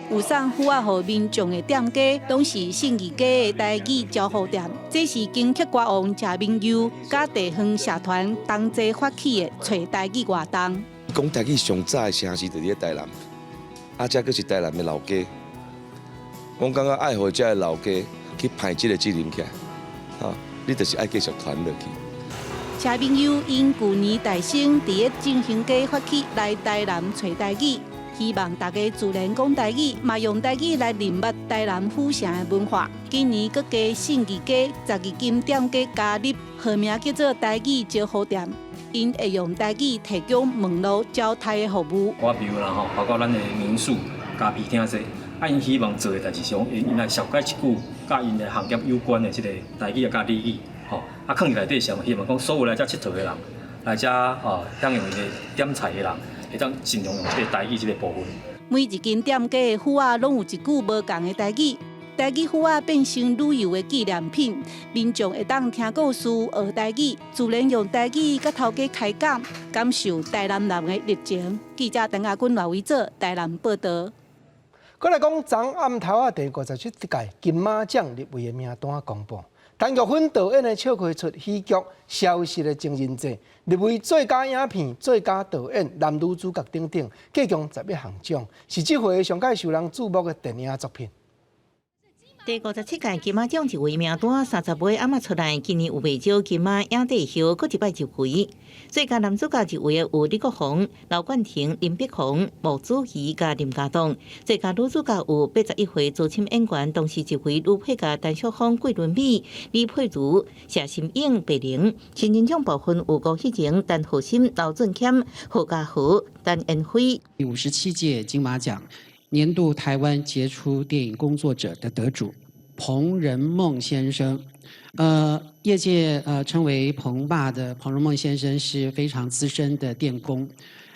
有送符仔予民眾的店家，攏是信義街的台語招呼店。這是金曲歌王謝明佑佮地方社團同齊發起的揣台語活動。講台語上早的城市就佇咧台南，啊，這閣是台南的老街。我感覺愛予這个老街去排這个責任起來，啊，你就是愛繼續傳落去。謝明佑𪜶舊年大升佇咧正興街發起來台南揣台語，希望大家自然講台語，嘛用台語來認捌台南府城的文化。今年閣加信義街12間店家加入，號名叫做台語招呼店，𪜶會用台語提供問路招待的服務。我比如啦吼，包括咱的民宿。咖啡廳說，啊，𪜶希望做的代誌是講，𪜶來紹介一句佮𪜶的行業有關的這个台語啊，佮俚語，吼，啊，囥佇內底是希望講所有來遮𨑨迌的人，來遮吼享用𪜶的點菜的人，會當盡量用這个台語這个部分。每一間店家的符仔攏有一句無仝的台語，台語符仔變成旅遊的紀念品，民眾會當聽故事、學台語，自然用台語佮頭家開講，感受台南人的熱情。記者陳亞君、賴維哲台南報導。閣來講，昨暗頭仔第57屆金馬獎入圍的名單公布，陳玉芬導演的笑開出喜劇《消失的情人節》入圍最佳影片、最佳導演、男女主角等等，計共11項獎，是這回上蓋受人矚目的電影作品。第57屆金馬獎入圍名單30尾暗仔出來，今年有袂少金馬影帝後閣一擺入圍。最佳男主角入圍的有李國宏、劉冠廷、林柏宏、莫子儀佮林家棟。最佳女主角有81歲資深演員，同時入圍女配角陳淑芳、桂綸鎂、李佩如、謝欣穎、白靈。新人獎部分有郭彼晴、陳浩森、劉俊謙、何家豪、陳彥輝。第57屆金馬獎年度台灣傑出電影工作者的得主彭仁孟先生，業界稱為彭爸的彭仁孟先生是非常資深的電工，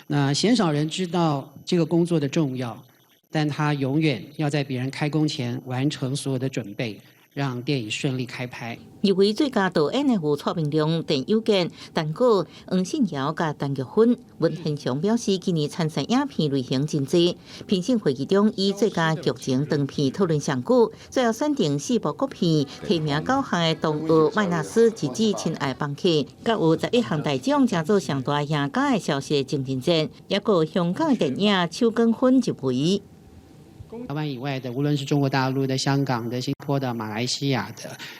那鮮少人知道這個工作的重要，但他永遠要在別人開工前完成所有的準備，讓電影順利開拍。入圍最佳導演的有蔡明亮、鄭有杰、陳果、黃信堯佮陳玉芬。文天祥表示，今年參賽影片類型真濟，評審會議中以最佳劇情長片討論上久，最後選定四部國片，提名九項的《東歐麥納斯》、一誌親愛房客，閣有11項大獎，成做上大贏家的消失的情人節，抑閣有香港的電影《手捲煙》入圍。台灣以外的，無論是中國大陸的、香港的、新加坡的、馬來西亞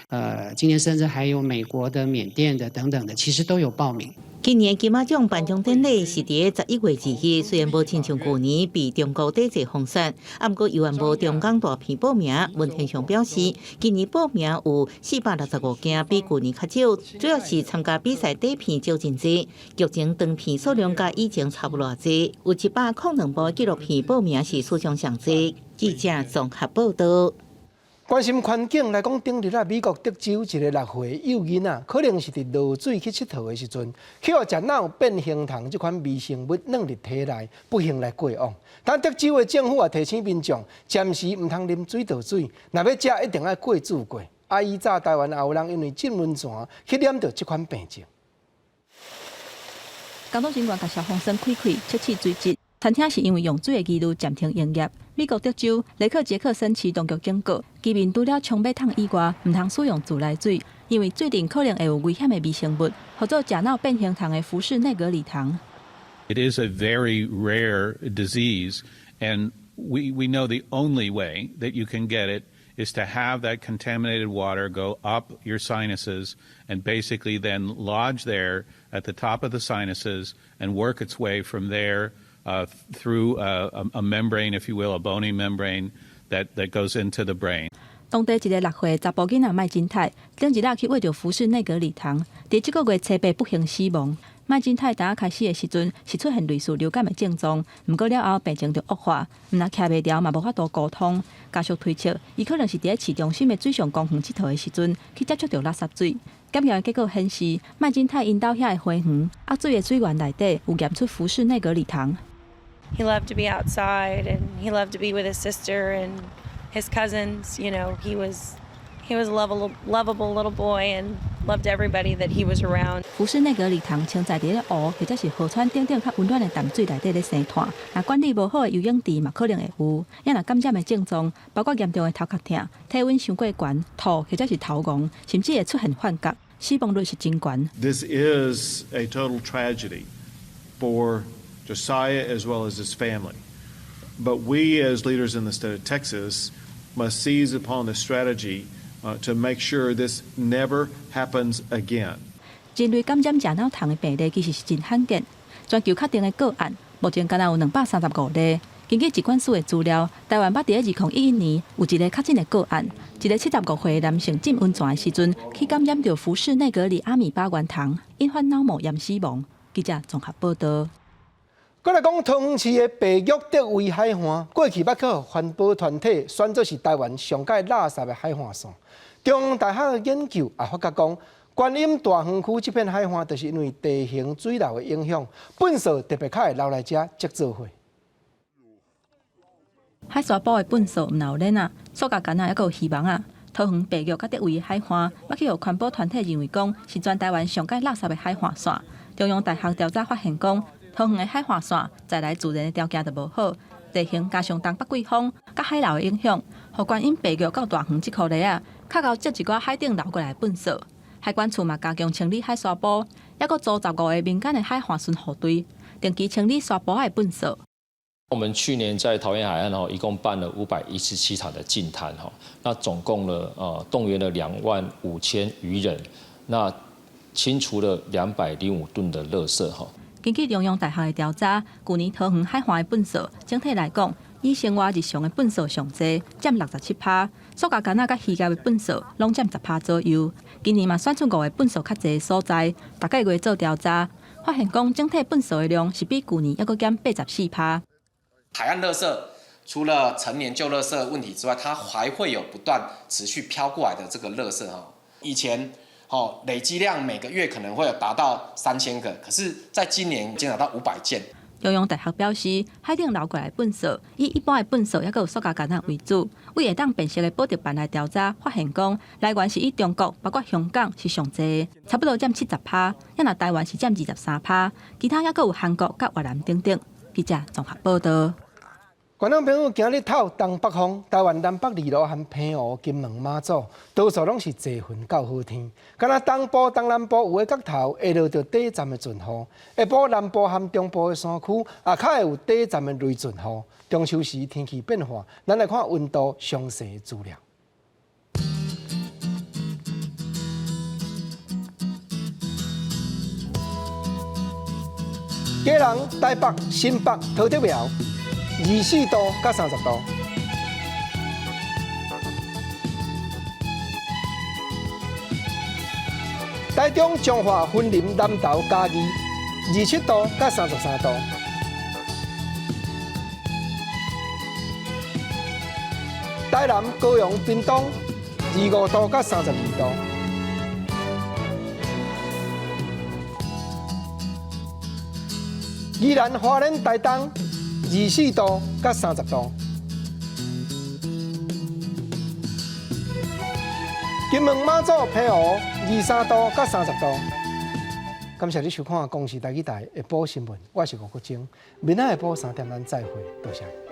的，今年甚至還有美國的、緬甸的等等的，其實都有報名。今年金馬獎頒獎典禮是佇11月2日，雖然無親像舊年被中國抵制封殺，啊，毋過猶原無中港大片報名。文天祥表示，今年報名有465間，比舊年較少，主要是參加比賽短片少真濟，劇情長片數量佮以前差無偌濟，有102部紀錄片報名是史上上濟。記者綜合報導。關心環境來講，頂日啊，美國德州一个6歲幼囡仔，可能是佇落水去𨑨迌的時陣，去予食腦變形蟲這款微生物鑽入體內，不幸來過往。但德州的政府也提醒民眾，暫時毋通啉水道水，若欲食一定愛過注過。啊，以早台灣也有人因為浸溫泉去染著這款病症。工作人員共消防栓開開，測試水質。餐廳是因為用水的疑慮暫停營業。美國德州雷克傑克森市當局警告，居民除了沖馬桶以外，毋通使用自來水，因為水裡可能會有危險的微生物，號做食腦變形蟲的福氏內格里蟲。 It is a very rare disease, and we know the only way that you can get it is to have that contaminated water go up your sinuses and basically then lodge there at the top of the sinuses and work its way from there through a membrane, if you will, a bony membrane that goes into the brain. 當地一个6歲查埔囡仔麥金泰，頂一日去餵著福氏內格里蟲，佇這个月初八不幸死亡。麥金泰剛開始的時陣是出現類似流感的症狀，毋過了後病情就惡化，毋但徛袂牢嘛無法度溝通。家屬推測，伊可能是佇咧市中心的水上公園𨑨迌的時陣，去接觸著垃圾水。檢驗結果顯示，麥金泰𪜶兜遐的花園，惡水的水源內底有驗出福氏內格里蟲。 He loved to be outside and he loved to be with his sister and his cousins. He was a lovable, lovable little boy and loved everybody that he was around. 福氏內格里蟲常在佇咧湖或者是河川等等較溫暖的淡水內底咧生湠，若管理無好的游泳池嘛可能會有。也若感染的症狀，包括嚴重的頭殼疼、體溫傷過懸、吐或者是頭暈，甚至會出現幻覺，死亡率是真懸。 This is a total tragedy for Josiah as well as his family. But we, as leaders in the state of Texas, must seize upon the strategy to make sure this never happens again. 人類感染食腦蟲的病例其實是真罕見，全球確定的個案目前敢若有235例。根據疾管署的資料，台灣捌佇咧2011年有一个確診的個案，一个75歲男性浸溫泉的時陣，去感染著福氏內格里阿米巴原蟲，引發腦膜炎死亡。記者綜合報導。閣來講，桃園市的白玉德威海岸，過去捌予環保團體選做是台灣上蓋垃圾的海岸線。中央大學的研究也發覺講，觀音大園區這片海岸，就是因為地形水流的影響，糞埽特別較會流來遮積做伙。海沙埔的糞埽毋但有鏈仔，塑膠桿仔，猶閣有魚網仔。桃園白玉佮德威海岸，捌去予環保團體認為講是全台灣上蓋垃圾的海岸線。中央大學調查發現講，桃園的海岸線在來自然的條件就無好，地形加上東北季風佮海流的影響，予觀音白玉到大園這箍塊仔，較𠢕積一寡海頂流過來的糞埽。海管處嘛加強清理海沙埔，猶閣組15個民間的海岸巡護隊，定期清理沙埔仔的糞埽。我們去年在桃園海岸哦，一共辦了517場的淨灘哈，那總共呢，動員了2萬5千餘人，那清除了205噸的垃圾哈。根據中央大學的調查，舊年桃園海岸的糞埽，整體來講，以生活日常的糞埽上濟，佔67%，塑膠桿仔佮魚業的糞埽攏佔10%左右。今年嘛選出五个糞埽較濟的所在，逐個月做調查，發現講整體糞埽的量是比舊年猶閣減84%。海岸垃圾除了陳年舊垃圾問題之外，它還會有不斷持續飄過來的這個垃圾哈。以前累積量每個月可能會有達到3000個，可是在今年減少到500件。中央大學表示，海頂流過來糞埽，以一般的糞埽猶閣有塑膠桿仔為主。為會當辨識的保特瓶來調查，發現講來源是以中國，包括香港是上濟，差不多佔70%，猶若台灣是佔23%，其他猶閣有韓國佮越南等等。記者綜合報道。觀眾朋友，今日透東北風，台灣南北二路和澎湖、金門、馬祖，多數攏是濟雲到好天。敢若東部、東南部有的角頭會落著短暫的陣雨，下晡南部和中部的山區也較會有短暫的雷陣雨。中秋時天氣變化，咱來看溫度詳細的資料。基隆、台北、新北、桃竹苗，24度到30度。台中、彰化、雲林、南投、嘉義，27度到33度。台南、高雄、屏東，25度到32度。宜蘭、花蓮、台東，24度到30度。金門、馬祖、澎湖，23度到30度。感謝你收看《公視台語台》下晡新聞，我是吳國晶。明仔下晡3點咱再會，多謝。